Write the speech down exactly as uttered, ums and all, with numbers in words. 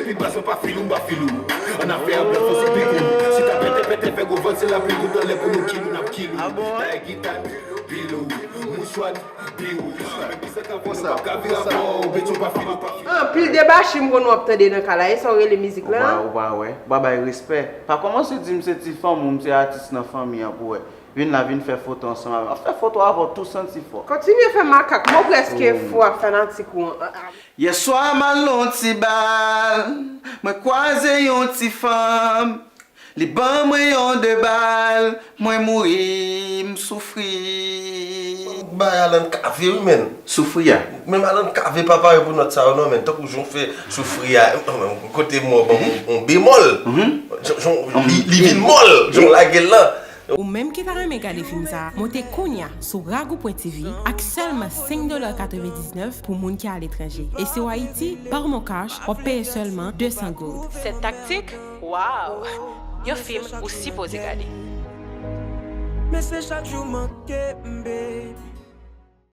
Vin pase pa fil ou, m pa fil ou. An afè a blan fò se pik ou. Si ta pete pete fè gwo vant se lapli tout anlè pou nou kill ou n ap kill ou. Dayè gita pilou, mouchwa pilou. Menm ki sa ka fò sa ka vire avè w, bèt ou pa fil ou pa fil ou. Anpil debachi m konn w ap tande nan kay la, e sa w rele mizik la? Ou pa, ou pa wè, ou pa bay respè. Pa kòmanse di m se ti fanm ou m se atis nan fanmi an pou wè. Vin la, vin fè foto ansanm avè m. Ap fè foto avè w tou santi fò. Kontinye fè makak, mwen prèske fou ak fanatik ou an. Yèswa m al nan yon ti bal, mwen kwaze yon ti fanm, li ban mwen yon de bal, mwen mouri, m soufri. Bay Alan kave wi menn. Soufri a. Menm Alan kave pa pare pou nòt sa yo non menn. Tankou jan w fè soufri a, kote mò ban yon bemòl. Jan, jan, li, li vin mòl, jan w lage l la. Ou menm ki ta renmen gade fim sa, monte kounya sou ragou pwen T V ak sèlman senk dola katrevendiznèf pou moun ki aletranje. E si w Ayiti, pa Mon Cash, w ap peye sèlman de san goud. Sèt Taktik? Waw! Yon fim ou sipoze gade. Men se chak jou manke m, baby.